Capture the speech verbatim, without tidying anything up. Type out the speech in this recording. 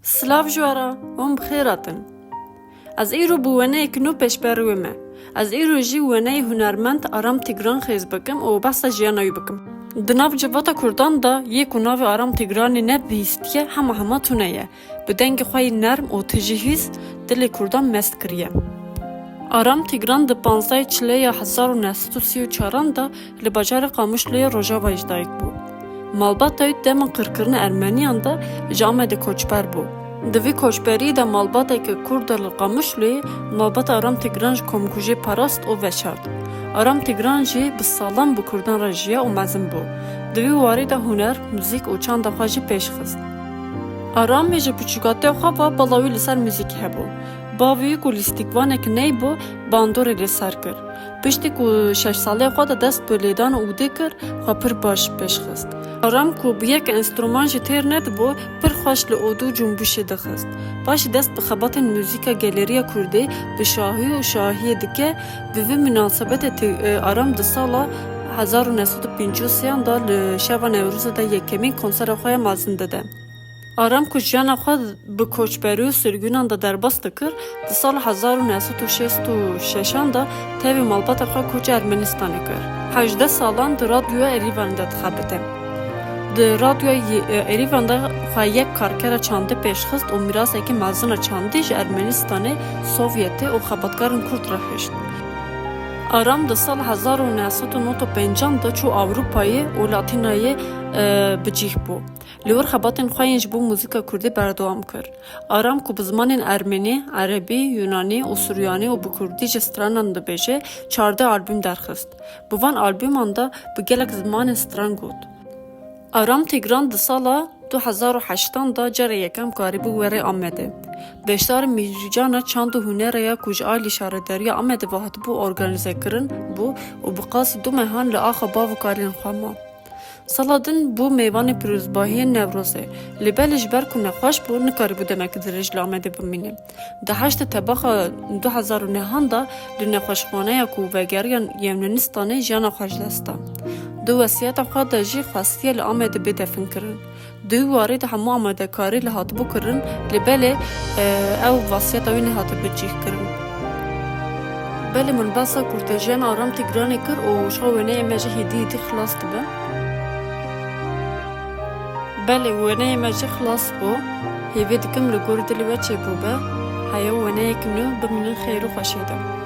Silav ji we re, hûn bi xêr hatin. Ez îro bi weneyek nû pêşberî we me. Ez îro jî weneyê hunermend Aram Tîgran xêz bikim û behsa jiyana wî bikim. Di nav civata Kurdan de yê ku navê Aram Tîgranê nebihîstiye hema hema tune ye. Bi dengê xwe yê nerm û tijî hîs dilê Kurdan mest kiriye. Aram Tîgran di panzdehê Çileyê ya hezar û neh sed û sî û çaran de li bajarê Qamişloyê Rojavayê ji dayik bû. Malbata wî dema qirkirina Ermeniyan de ji Amedê koçber bû. Di vî koçberiyê de malbateke Kurd a li Qamişloyê malbata Aram Tîgran ji komkujiyê parast û veşart. Aram Tîgran jî bi salan bi Kurdan re jiya û mezin bû. Di vî warî de huner, muzîk û çanda xwe jî pêş xist. Aramê ji piçûkatiya xwe ve bala wî li ser muzîkê hebû. Bavê wî ku lîstikvanek ney bû, bandorê li ser kir. Piştî ku şeş salê xwe de dest bi lêdana ûdê kir, xwe pir baş pêş xist. Aram ku bi yek enstrûman jî têr nedibû, pir xweş li ûdû cûmbişê dixist. Paşê dest bi xebatên muzîka geleriya kurdî bi şahî û şahiyê dike. Bi vî minasebetê tê-, e, Aram di sala hezar û neh sed û pêncî û sêyan de li şeva Newrozê de yekemîn konsera xwe ya mezin dide. Aram ku jiyana xwe bi koçberî û sirgûnan de derbas dikir, di sala hezar û neh sed û şêst û şeşan de tevî malbata xwe koça Ermenistanê kir. Hejdeh salan di radyoya Erîvanê de dixebite. Di radyoya Erîvan de xwe yek karkera çandî pêş xist û mîrasekî mezin a çandî ji Ermenistanê, Sovyetê û xebatkarên Kurd re hişt. Aram di sala hezar û neh sed û nod û pêncan de çû Ewropayê û Latînayê, e, bi cih bû. Li wir xebatên xwe yên ji bo muzîka kurdî berdewam kir. Aram ku bi zimanên ermenî, erebî, yunanî û suryanî û bi kurdî jî stranan dibêje, çardeh albûm derxist. Bi van albûman de bi gelek zimanên stran got. Aram Tîgran di sala du hezar û heştan de cara yekem karîbû were Amedê. Beşdarî mîhcana çand û hunerê ya ku ji alî şaredariya Amedê ve hatibû organîzekirin bû û bi qasî du mehan li axa bav û kalên xwe ma. Sala din bû mêvanê pîrozbahiyên Newrozê, lê belê ji ber ku nexweş bû, nikarîbû demeke dirêj li Amedê bimîne. Di heştê Tebaxa du hezar û nehan de li nexweşxaneya ku vegeriya Yewlenistanê jiyana xwe ji dest da. Di wesiyeta xwe de jî xwestiye li Amedê bê definkirin. Di wî warî de hemû amadekarî li hatibû kirin, lê belê, e, ew vasiyeta wî nehate bicihkirin. Belê min behsa kurtejiyana Aram Tîgranê kir û ji xwe wêneyê me jî hêdî hêdî xilas dibe. Belê wêneyê me jî xilas bû. Hêvî dikim li gor dilê we çêbûbe. Heya wêneyek nû bimînin xêr û xweşiyê de.